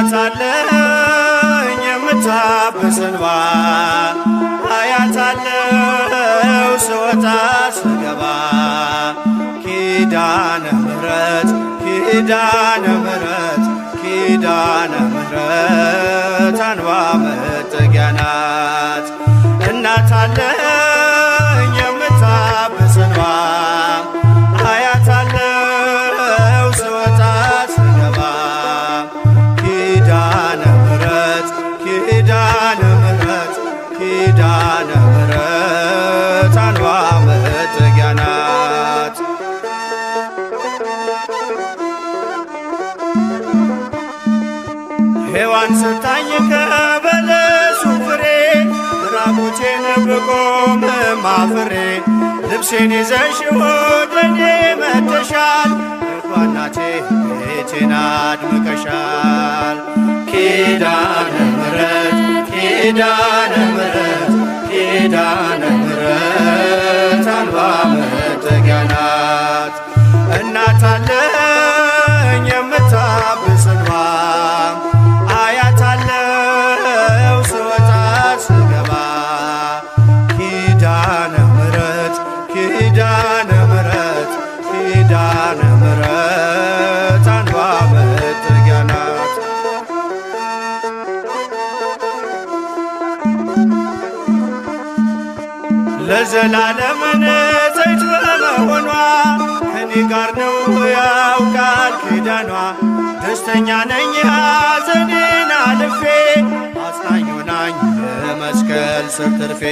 እናት አለኝ የምታብስ እንባ አያታለው ስወጣ ስገባ ኪዳነ ምሕረት ኪዳነ ምሕረት ኪዳነ ምሕረት አንባ መጠጊያ ናት። እናት አለኝ የምታብስ እንባ አያታለው ስወጣ ስገባ ኪዳነ ምሕረት ኪዳነ ምሕረት ኪዳነ ምሕረት አንባ መጠጊያ ናት። ሔዋን ስታኝ ከበለሱ ፍሬ ራቁቴን ብቆም ማፍሬ ልብሴን ይዘሽ ወደኔ መጥተሻል ደጓ እናቴ ቤቴን አድምቀሻል። ኪዳነ ምሕረት ኪዳነ ምሕረት ኪዳነ ምሕረት አምባ መጠጊያ ናት። እናት አለኝ የምታብስ እንባ አያታለው ስወጣ ስገባ ኪዳነ ምሕረት ኪዳነ ምሕረት ኪዳነ ምሕረት አንባ መጠጊያ ናት። ለዘላለም ንጽሕት በመሆኗ ከኔ ጋር ነው ያው ቃል ኪዳኗ ደስተኛ ነኝ ሐዘኔን አልፌ አጽናኝ ሆናኝ በመስቀል ስር ትርፌ።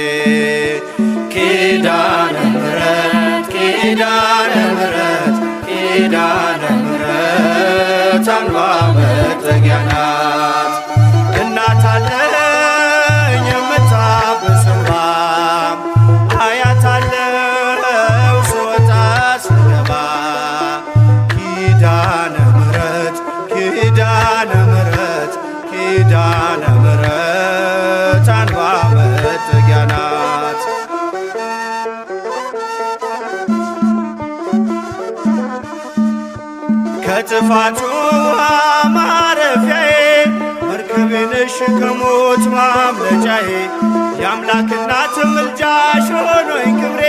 ኪዳነ ምሕረት ኪዳነ ምሕረት ኪዳነ ምሕረት አምባ መጠጊያ ናት። እናት አለኝ የምታብስ እንባ አያታለው ስወጣ ስገባ ኪዳነ ምሕረት ኪዳነ ምሕረት ኪዳነ ምሕረት አምባ መጠጊያ ናት። ከጥፋቱ ውሃ ማረፊያዬ መርከቤ ነሽ ከሞት ማምለጫዬ የአምላክ እናት ምልጃሽ ሆኖኝ ክብሬ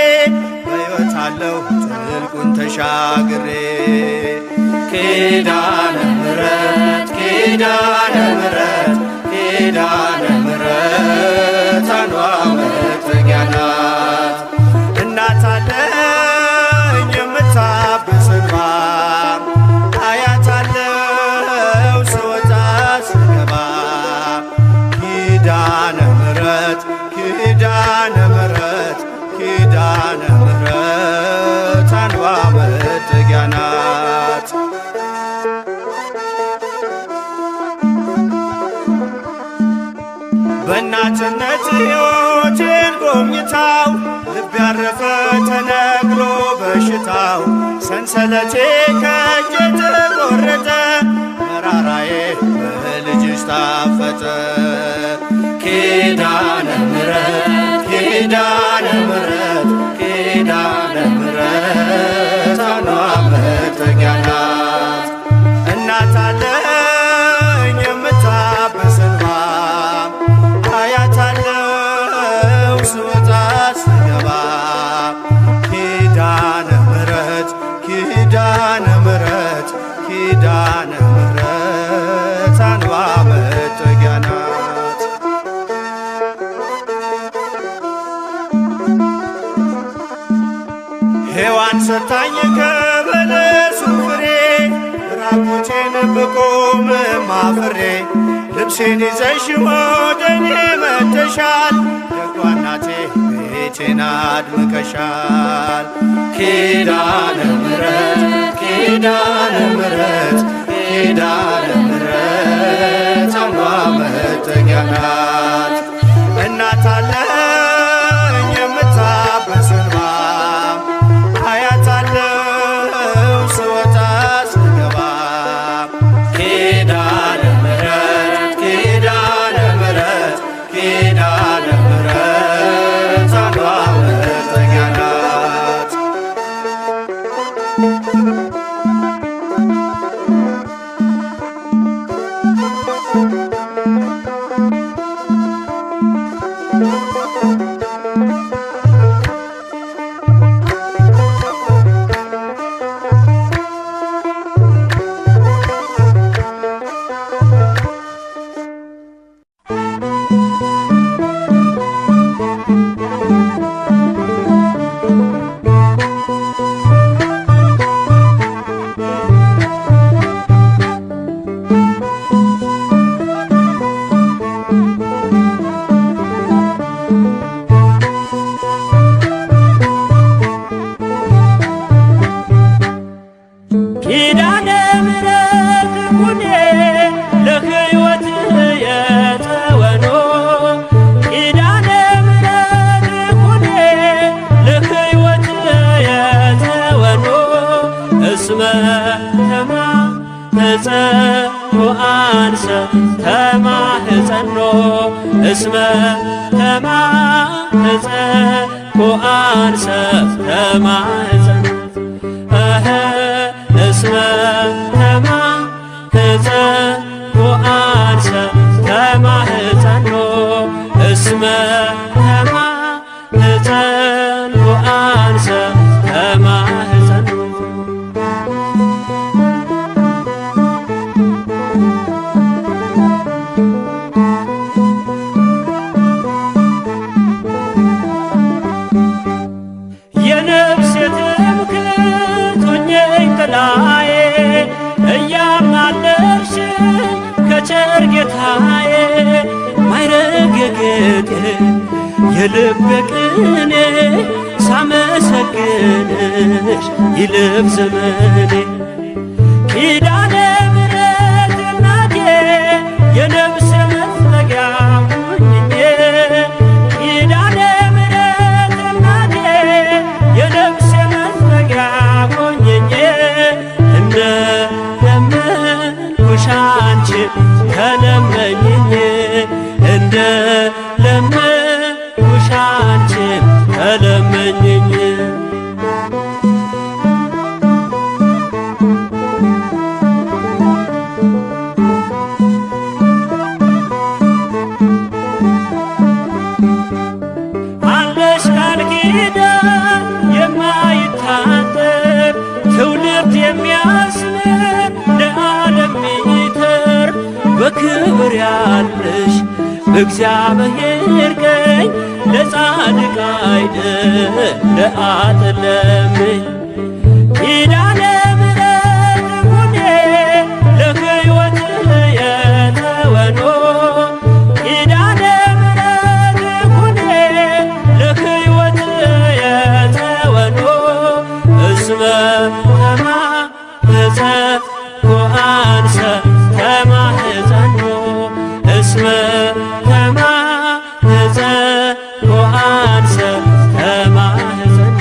በሕይወት አለሁ ጥልቁን ተሻግሬ። ኪዳነ ምሕረት ኪዳነ ምሕረት ኪዳነ ምሕረት አምባ መጠጊያ ናት። እናት አለኝ የምታብስ እንባ አያታለው ስወጣ ስገባ ኪዳነ ምሕረት ኪዳነ ምሕረት ኪዳነ ምሕረት አምባ መጠጊያ ናት። በእናትነት ሕይወቴን ጎብኝታው ልብ ያረፈ ተነቅሎ በሽታው ሰንሰለቴ ከእጄ ተቆረጠ መራራዬ በልጅሽ ታፈጠ። ኪዳነ ምሕረት ኪዳነ ምሕረት ኪዳነ ምሕረት አምባ መጠጊያ ናት። እናት አለኝ የምታብስ እንባ አያታለው ስወጣ ስገባ ኪዳነ ምሕረት ኪዳነ ምሕረት ኪዳነ ምሕረት አምባ መጠጊያ ናት። ሔዋን ሰታኝ ከበለሱ ፍሬ ራቁቴን ብቆም ማፍሬ ልብሴን ይዘሽ ወደኔ መጥተሻል ደጓ እናቴ ቤቴን አድምቀሻል። ኪዳነ ምሕረት ኪዳነ ምሕረት ኪዳነ ምሕረት አምባ መጠጊያ ናት። እናት አለኝ የምታብስ እንባ አያታለው ስወጣ ስገባ ኪዳነ ምሕረት ኪዳነ ምሕረት ኪዳነ ምሕረት አምባ መጠጊያ ናት። እስመ ተማህፀንኩ አንሰ ተማህፀን እስመ ተማህፀንኩ አንሰ ተማህፀኖ እስመ ተማህፀንኩ አንሰ ተማህፀኖ። የነፍሴ ትምክህት ሁኚኝ ጥላዬ እያማለድሽ ከቸር ጌታዬ ማይረግ ጌጤ የልቤ ቅኔ ሳመሰግንሽ ይለፍ ዘመኔ። ኪዳነ ምሕረት እናቴ የነፍሴ መጠጊያ ሁኚኝ ኪዳነ ምሕረት እናቴ የነፍሴ መጠጊያ ሁኚኝ እንደ ለመንኩሽ አንቺን ተለመኝኝ እንደ ለመንኩሽ አንቺን ተለመኝኝ። አለሽ ቃል ኪዳን የማይታጠፍ ትውልድ የሚያስምር ለዓለም የሚተርፍ በክብር ያለሽ በእግዚአብሔር ቀኝ ለጻድቅ አይደል ለኃጥእ ለምኝ። ኪዳነ ምሕረት ሁኔ ለሕይወት የተወኖ ኪዳነ ምሕረት ሁኔ ለሕይወት የተወኖ እስመ ተማህፀንኩ አንሰ ተማህፀኖ እስመ ተማህፀንኩ አንሰ ተማህፀኖ።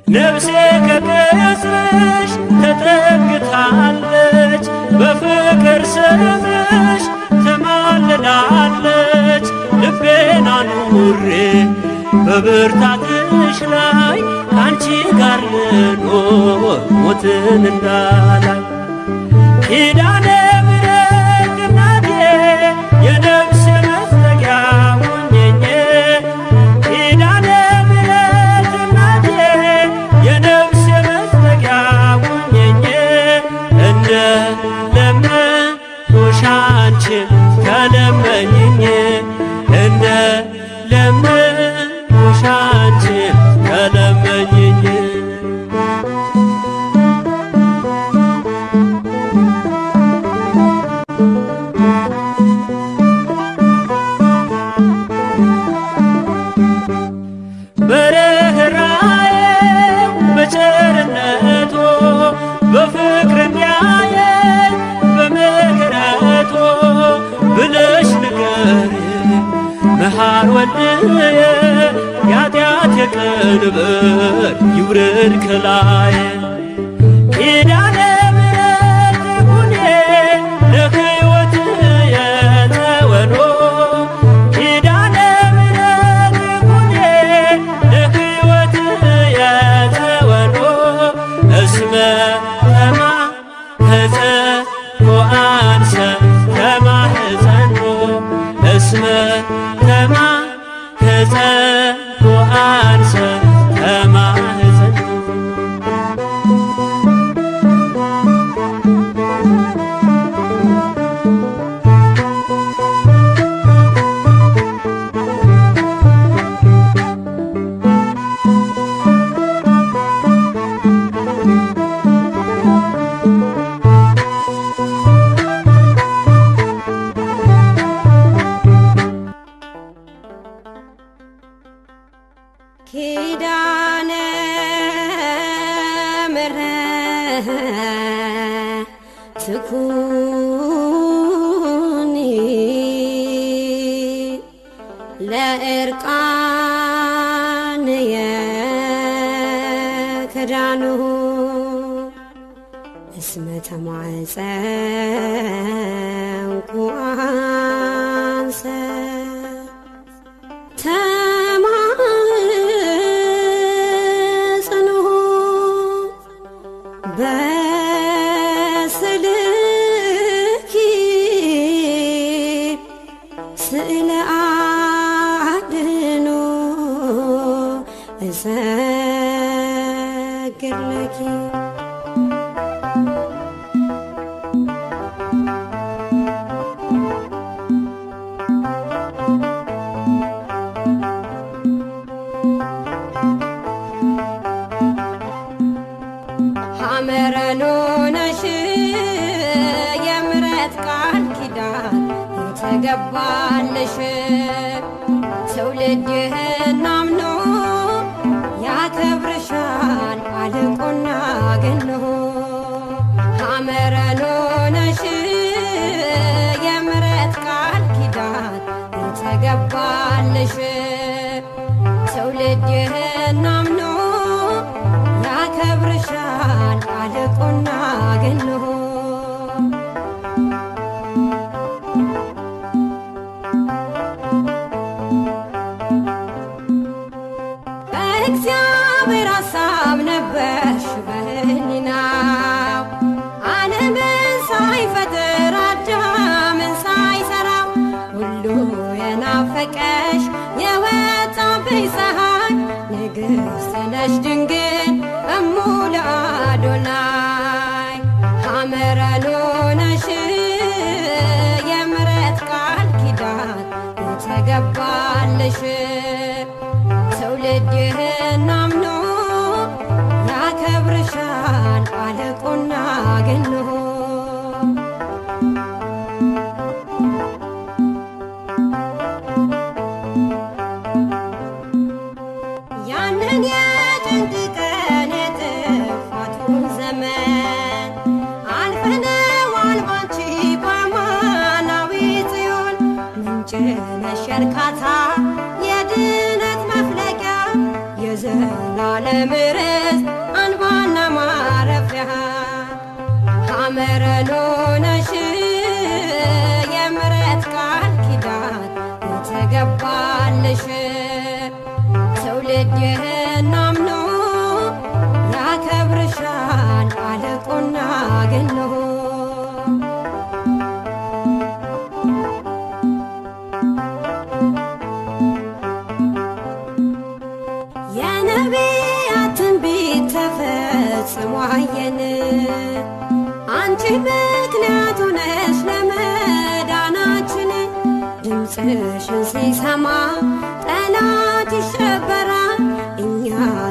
ነፍሴ ከቅጽርሽ ተጠግታለች፣ በፍቅር ስምሽ ትማልዳለች። ልቤን አኑሬ በብርታትሽ ላይ ከአንቺ ጋር ልኖር ሞትን እንዳላይ። ኪዳነ ምሕረት እናቴ የነፍሴ መጠጊያ ሁኚኝ ኪዳነ ምሕረት እናቴ የነፍሴ መጠጊያ ሁኚኝ እንደ ለመንኩሽ አንቺን ተለመኝኝ እንደ ለመንኩሽ አንቺን ተለመኝኝ። በርኅራኄው በቸርነቱ በፍቅር እንዲያየኝ በምሕረቱ ብለሽ ንገሪኝ መሐር ወልድየ የኃጢአቴ ቀንበር ይውረድ ከላዬ። ኪዳነ ምሕረት ሁኔ ለሕይወት የተወኖ ኪዳነ ምሕረት ሁኔ ለሕይወት የተወኖ እስመ ተማህፀንኩ አንሰ ተማህፀኖ እስመ ተማህፀንኩ አንሰ ተማህፀኖ። ኪዳነ ምሕረት ትኩኒ ለእርቃነ እስመ ተማፀንኩ አንሰ ተማጽኖ በስልኪ ስእለ አድኖ እሰግድ ለኪ። ሐመረኖ ነሽ የምሕረት ቃል ኪዳን የተገባልሽ፣ ትውልድ ይህን አምኖ ያከብርሻል አልቆና ገኖ። ሐመረኖ ነሽ የምሕረት ቃል ኪዳን የተገባልሽ፣ ትውልድ ይህን አምኖ ያከብርሻል አልቆና ገኖ። በእግዚአብሔር ሐሳብ ነበርሽ በሕሊናው፣ ዓለምን ሳይፈጥር አዳምን ሳይሠራው፣ ሁሉ የናፈቀሽ የወጣብሽ ፀሐይ፣ ንግሥት ነሽ ድንግል እሙ ለአዶናይ። ሐመረኖ ነሽ የምሕረት ቃል ኪዳን የተገባልሽ፣ ትውልድ ይህን አምኖ ያከብርሻል አልቆና ገኖ። ያንን የጭንቅ ቀን የጥፋቱን ዘመን አልፈነዋል ባንቺ በአማናዊ ጽዮን። ምንጭ ነሽ የእርካታ የድነት መፍለቂያ፣ የዘላለም ርስት አንባና ማረፊያ። ሐመረኖ ነሽ የምሕረት ቃል ኪዳን የተገባልሽ፣ ትውልድ ይህን አምኖ ያከብርሻል አልቆና ገኖ። የነቢያት ትንቢት ተፈጽሞ አየን፣ አንቺ ምክንያት ሆነሽ ለመዳናችን። ድምፅሽን ሲሰማ ጠላት ይሸበራል፣ እኛ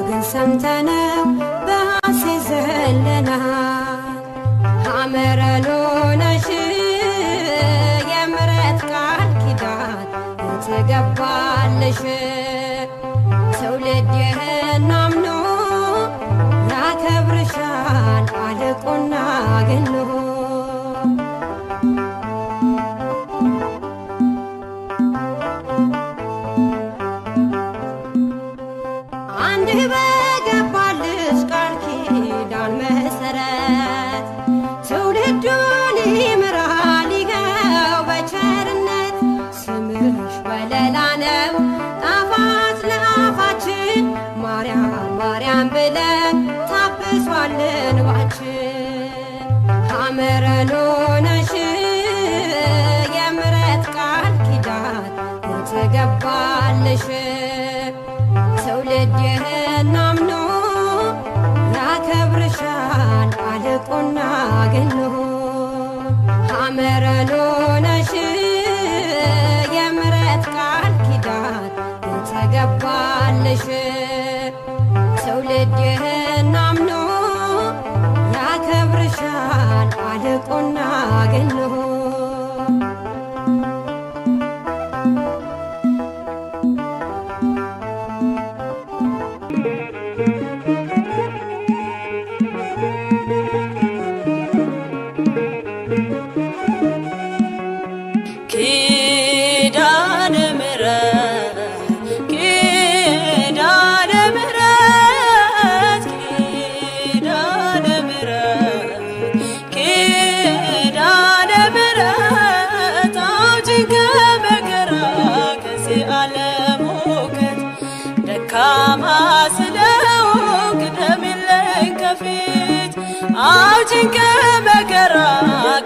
ግን ሰምተነው በሐሴት ዘለናል። ሐመረኖ ነሽ የምሕረት ቃል ኪዳን የተገባልሽ፣ ትውልድ ይህን አምኖ ያከብርሻል አልቆና ገኖ። አንድ በገባልሽ ቃል ኪዳን መሰረት ትውልዱን ይምራል ይኸው በቸርነት። ስምሽ ወለላ ነው ጣፋጭ ለአፋችን፣ ማርያም ማርያም ብለን ታብሷል እንባችን። ሐመረኖ ነሽ የምሕረት ቃል ኪዳን የተገባልሽ፣ ትውልድ ይህን አምኖ ያከብርሻል አልቆና ገኖ። ሐመረኖ ነሽ የምሕረት ቃል ኪዳን የተገባልሽ፣ ትውልድ ይህን አምኖ ያከብርሻል አልቆና ገኖ። ኪዳነ ምሕረት ኪዳነ ምሕረት ኪዳነ ምሕረት አውጪኝ ከመከራ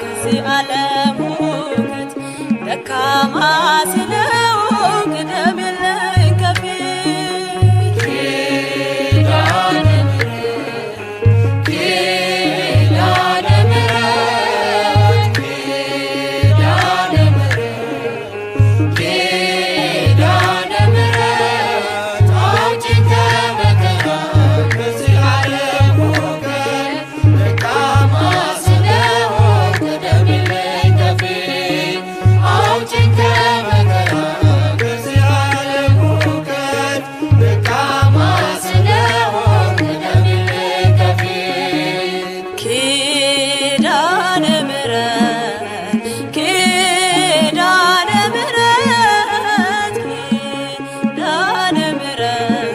ከዚህ ዓለም ሁከት፣ ደካማ ስለሆንኩ ቅደሚልኝ ከፊት። ኪዳነ ምሕረት ኪዳነ ምሕረት ኪዳነ ምሕረት ኪዳነ ምሕረት አውጪኝ ከመከራ ከዚህ ዓለም ሁከት፣ ደካማ ስለሆንኩ ቅደሚልኝ ከፊት። አውጪኝ ከመከራ ከዚህ ዓለም ሁከት፣ ደካማ ስለሆንኩ ቅደሚልኝ ከፊት። ኪዳነ ምሕረት ኪዳነ ምሕረት ኪዳነ ምሕረት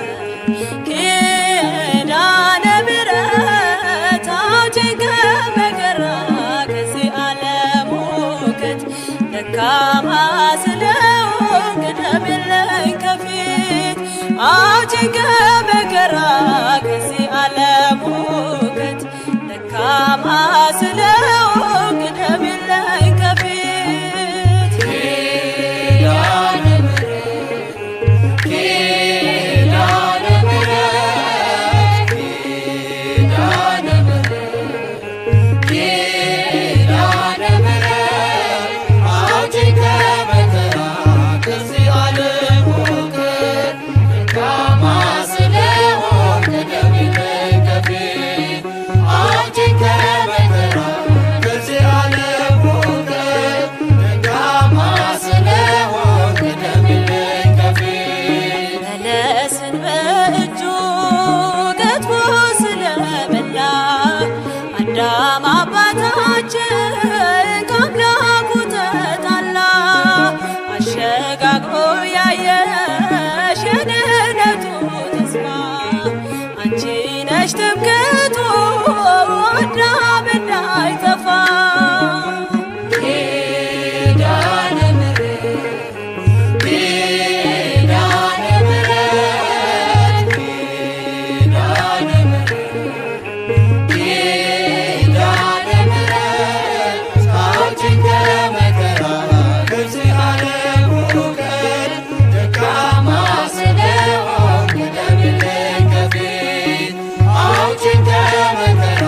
ኪዳነ ምሕረት አውጪኝ ከመከራ ከዚህ ዓለም ሁከት፣ ደካማ ስለሆንኩ ቅደሚልኝ ከፊት። አውጪኝ ከመከራ ከዚህ ዓለም ሁከት፣ ደካማ ስለሆንኩ ቅደሚልኝ ከፊት። ኪዳነ ምሕረት ኪዳነ ምሕረት ኪዳነ ምሕረት ኪዳነ ምሕረት አውጪኝ ከመከራ ከዚህ ዓለም ሁከት፣ ደካማ ስለሆንኩ ቅደሚልኝ ከፊት። አውጪኝ ከመከራ ከዚህ ዓለም ሁከት፣ ደካማ ስለሆንኩ ቅደሚልኝ ከፊት። በለስን በእጁ ገትፎ ስለበላ አዳም አባታችን ከአምላኩ ተጣላ። አሸጋግሮ ያየሽ የድኅነቱ ተስፋ አንቺ ነሽ ትምክህቱ አዳም እንዳይጠፋ። ኪዳነ ምሕረት ኪዳነ ምሕረት ኪዳነ ምሕረት ኪዳነ ምሕረት አውጪኝ ከመከራ ከዚህ ዓለም ሁከት፣ ደካማ ስለሆንኩ ቅደሚልኝ ከፊት። አውጪኝ ከመከራ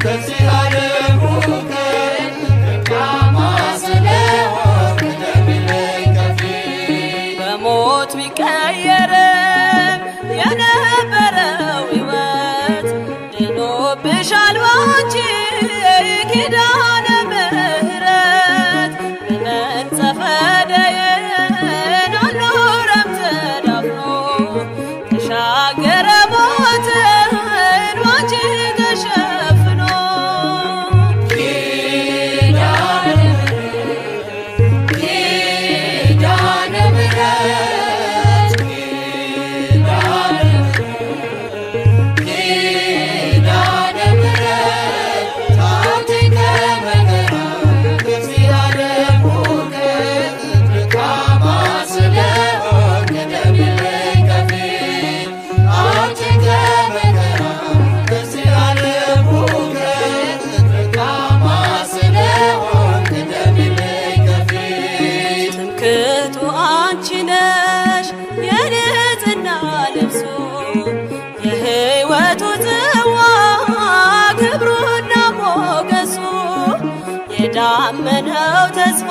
ከዚህ ዓለም ሁከት፣ ደካማ ስለሆንኩ ቅደሚልኝ ከፊት። በሞት ቢቀየርም የነበረው ሕይወት ድኖብሻል ባንቺ ኪዳነ ምሕረት። በመንጸፈ ደይን አልኖረም ተዳፍኖ፣ ተሻገረ ሞትን ባንቺ ተሸፍኖ። ኪዳነ ምሕረት ኪዳነ ምሕረት ኪዳነ ምሕረት ኪዳነ ምሕረት አውጪኝ ከመከራ ከዚህ ዓለም ሁከት፣ ደካማ ስለሆንኩ ቅደሚልኝ ከፊት። አውጪኝ ከመከራ ከዚህ ዓለም ሁከት፣ ደካማ ስለሆንኩ ቅደሚልኝ ከፊት። ትምክህቱ አንቺ ነሽ የንጽሕና ልብሱ፣ የሕይወቱ ጽዋ ክብሩና ሞገሱ። የዳመነው ተስፋ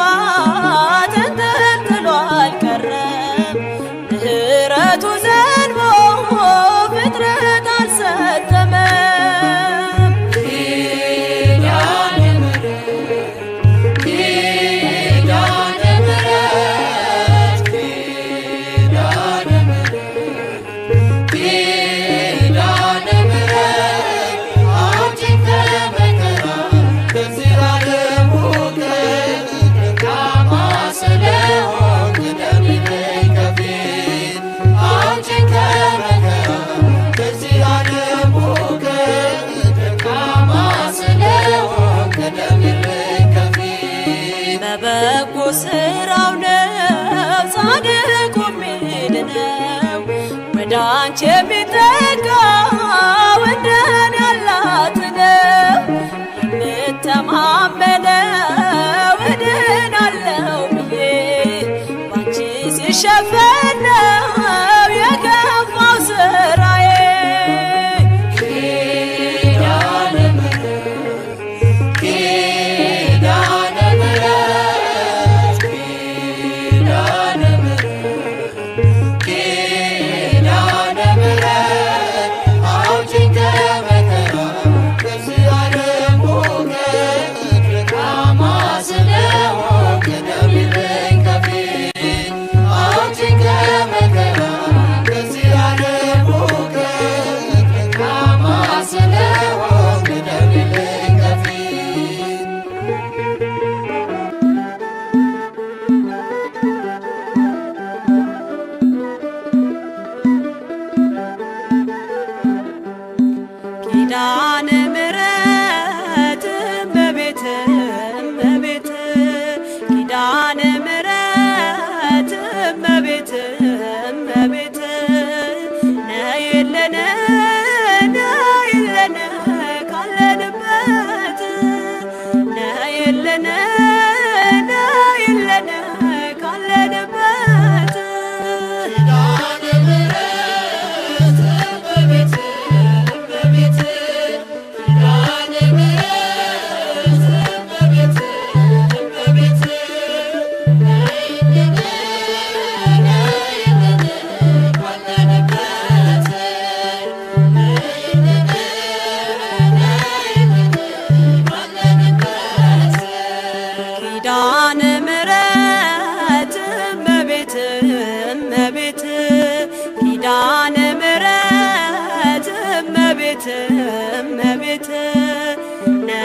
ተንጠልጥሎ አልቀረም፣ ምሕረቱ ዘንቦ ፍጥረት አልሰጠመም። ኪዳነ ምሕረት ኪዳነ ምሕረት ኪዳነ ምሕረት ኪዳነ ምሕረት አውጪኝ ከመከራ ከዚህ ዓለም ሁከት፣ ደካማ ስለሆንኩ ቅደሚልኝ ከፊት። አውጪኝ ከመከራ ከዚህ ዓለም ሁከት፣ ደካማ ስለሆንኩ ቅደሚልኝ ከፊት። በበጎ ስራው ነው ጻድቁ የሚድነው፣ ወደ አንቺ የሚጠጋ እንደኔ ያላት ነው።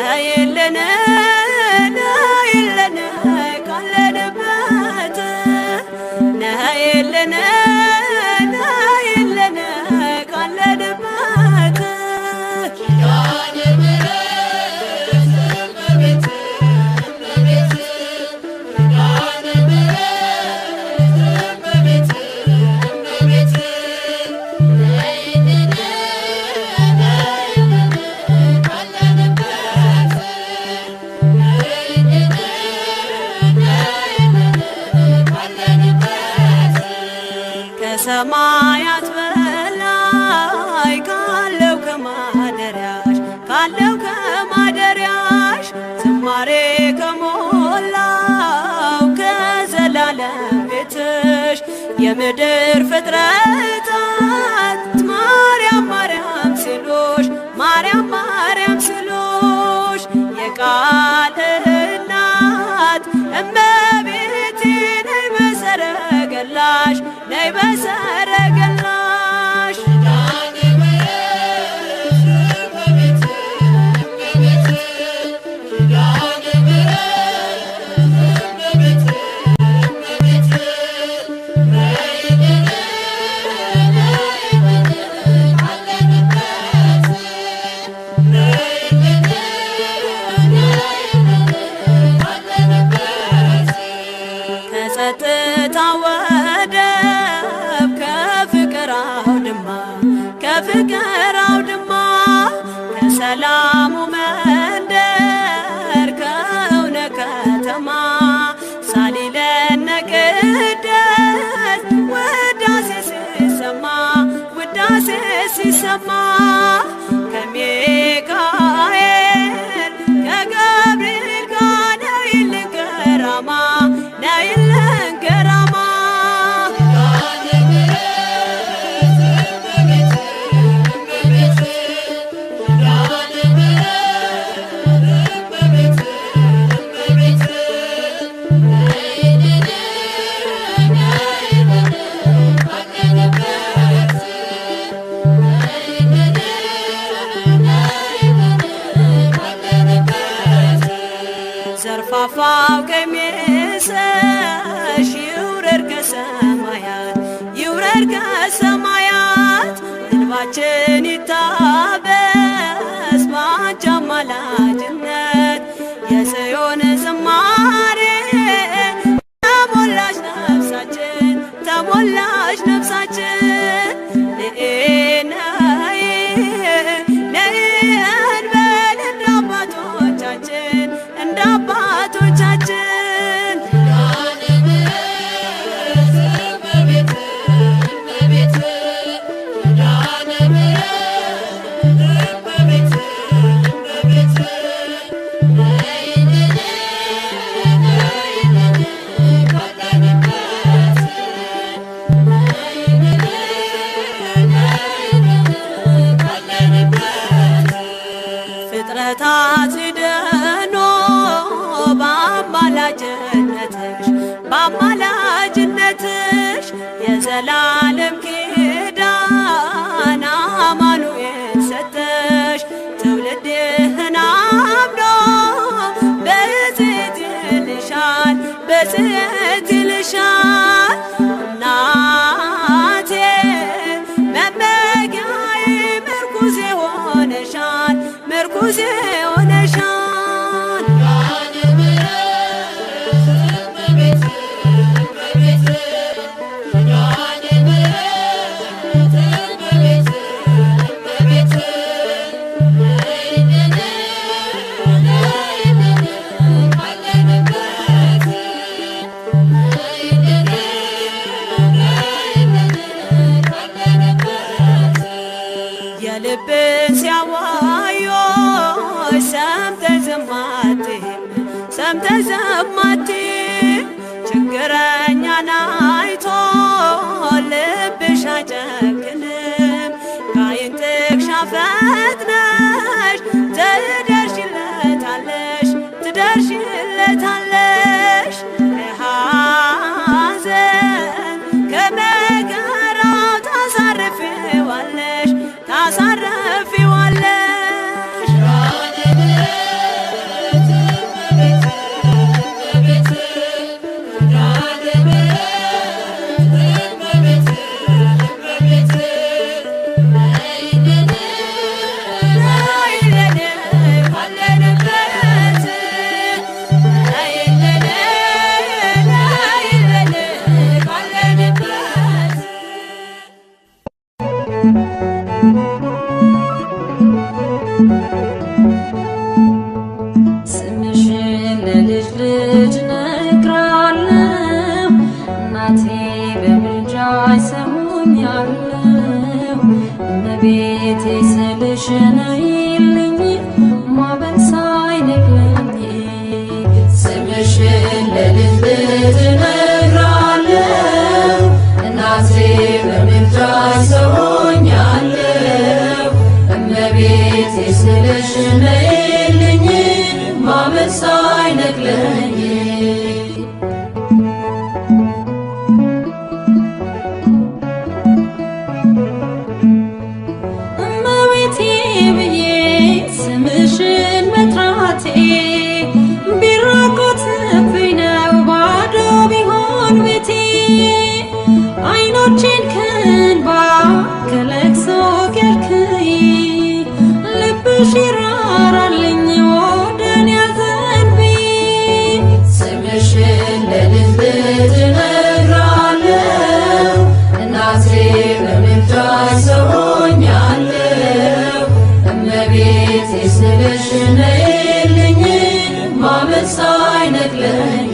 ነይልን ነይልን ካለንበት ነይልን ነይልን ካለንበት ኪዳነ ምሕረት እመቤት እመቤት ኪዳነ ምሕረት እመቤት እመቤት ነይልን ነይልን ካለንበት ነይልን ነይልን ካለንበት ከሰማያት በላይ ካለው ከማደሪያሽ ካለው ከማደሪያሽ ዝማሬ ከሞላው ከዘላለም ቤትሽ የምድር ፍጥረታት ማርያም ማርያም ሲሉሽ ማርያም ማርያም ሲሉሽ የቃል እናት እመቤቴ ነይ በሰረገላሽ ነይ በሰረገላሽ ኪዳነ ምሕረት እመቤት እመቤት ኪዳነ ምሕረት እመቤት እመቤት ነይልን ነይልን ካለንበት ነይልን ነይልን ካለንበት ከጸጥታ ወደብ ከፍቅር አውድማ ከፍቅር አውድማ ከሰላሙ መንደር ከእውነ ከተማ ሳሊለነ ቅደስ ውዳሴ ሲሰማ ውዳሴ ሲሰማ ከሚካኤል ከገብርኤል ጋር ነይልን ገራማ ነይልን ገራማ ኪዳነ ምሕረት እመቤት እመቤት ኪዳነ ምሕረት እመቤት እመቤት ነይልን ነይልን ካለንበት ነይልን ነይልን ካለንበት ዘርፋፋው ቀሚስሽ ይውረድ ከሰማያት ይውረድ ከሰማያት እንባችን ይታበስ ባንቺ አማላጅነት የጽዮን ዝማሬ ተሞላች ነፍሳችን ተሞላች ነፍሳችን ነይ ነይ እንበል እንደ አባቶቻችን እንደ አባቶቻችን ኪዳነ ምሕረት እመቤት እመቤት ኪዳነ ምሕረት እመቤት እመቤት ነይልን ነይልን ካለንበት ነይልን ነይልን ካለንበት ፍጥረታት ሲድኑ በአማላጅነትሽ በአማላጅነትሽ የዘላለም ኪዳን አማኑኤል ሰጠሽ ትውልድህን አምኖ ብፅዕት ይልሻል ብፅዕት ይልሻል እናቴ መመኪያዬ ምርኩዜ ሆነሻል ምርኩዜ ሆነሻል ኪዳነ ምሕረት እመቤት እመቤት ኪዳነ ምሕረት እመቤት እመቤት ነይልን ነይልን ካለንበት ነይልን ነይልን ካለንበት የልብን ሲያዋዮች ሰምተሽ ዝም አትይም ሰምተሽ ዝም አትይም ችግረኛን አይቶ ልብሽ አይጨክንም ከዓይን ጥቅሻ ፈጥነሽ ትደርሽለታለሽ ትደርሽለታለሽ ከሐዘን ከመከራው ታሳርፊዋለሽ ታሳርፊዋለሽ ኪዳነ ምሕረት ነይልኝ ማዕበል ሳይነቅለኝ። ስምሽን ለልጅ ልጅ እነግራለሁ፣ እናቴ በምልጃሽ ሰው ሆኛለሁ። እመቤቴ ስልሽ ነይልኝ ማዕበል ሳይነቅለኝ። እመቤቴ ብዬ ስምሽን መጥራቴ ቢራቆትብኝ ነው ባዶ ቢሆን ቤቴ። አይኖቼን ከእንባ ከለቅሶ ከልክይ፣ ልብሽ ይራራልኝ ወደኔ አዘንብይ። ስምሽን ለልጅ ልጅ እነግራለሁ፣ እናቴ በምልጃሽ ሰው ሆኛለሁ። እመቤቴ ስልሽ ነይልኝ ማዕበል ሳይነቅለኝ።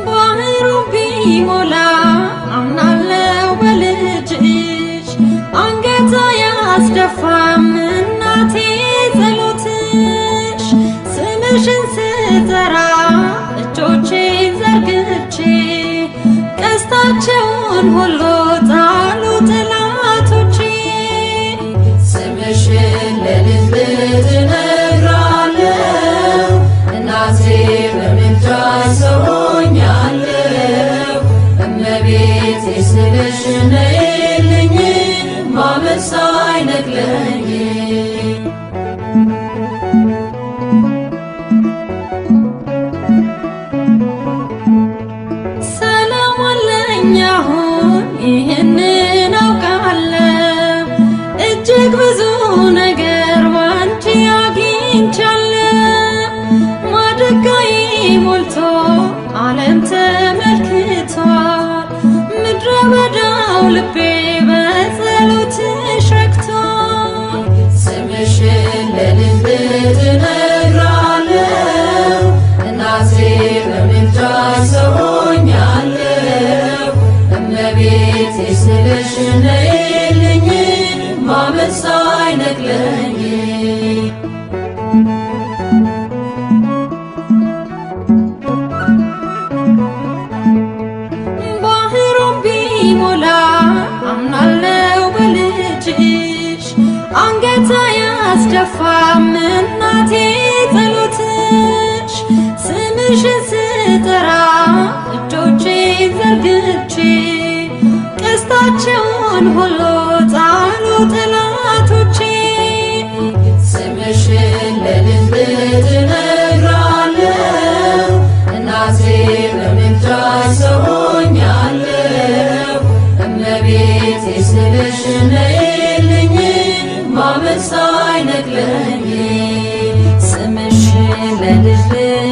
ባህሩ ቢሞላ አምናለው በልጅሽ፣ አንገት አያስደፋም እናቴ ጸሎትሽ። ስምሽን ስጠራ እጆቼን ዘርግቼ ቀስታቸውን ሁሉ ጣሉ ጠላቶቼ። ስምሽን ለልጅ ልጅ እነግራለሁ፣ እናቴ በምልጃሽ ሰው ሆኛለሁ። እመቤቴ ስልሽ ነይልኝ ማዕበል ሳይነቅለኝ። ሰላም አለኝ አሁን ይህንን አውቃለሁ፣ እጅግ ብዙ ነገር ባንቺ አግኝቻለሁ። ማድጋዬ ሞልቶ ዓለም ተመልክቷል፣ ምድረ በዳው ልቤ በጸሎትሽ ረክቷል። ስምሽን ለልጅ ልጅ እነግራለሁ፣ እናቴ በምልጃሽ ሰው ሆኛለሁ። እመቤቴ ስልሽ ነይልኝ ማዕበል ሳይነቅለኝ። ባህሩን ቢሞላ አምናለው በልጅሽ፣ አንገት አያስደፋም እናቴ ጸሎትሽ። ስምሽን ስጠራ እጆቼን ዘርግቼ ቀስታቸውን ሁሉ ጣሉ ጠላቶቼ። ስምሽን ለልጅ ልጅ እነግራለሁ፣ እናቴ በምልጃሽ ሰው ሆኛለሁ። እመቤቴ ስልሽ ነይልኝ ማዕበል ሳይነቅለኝ። ስምሽን ለልጅ ልጅ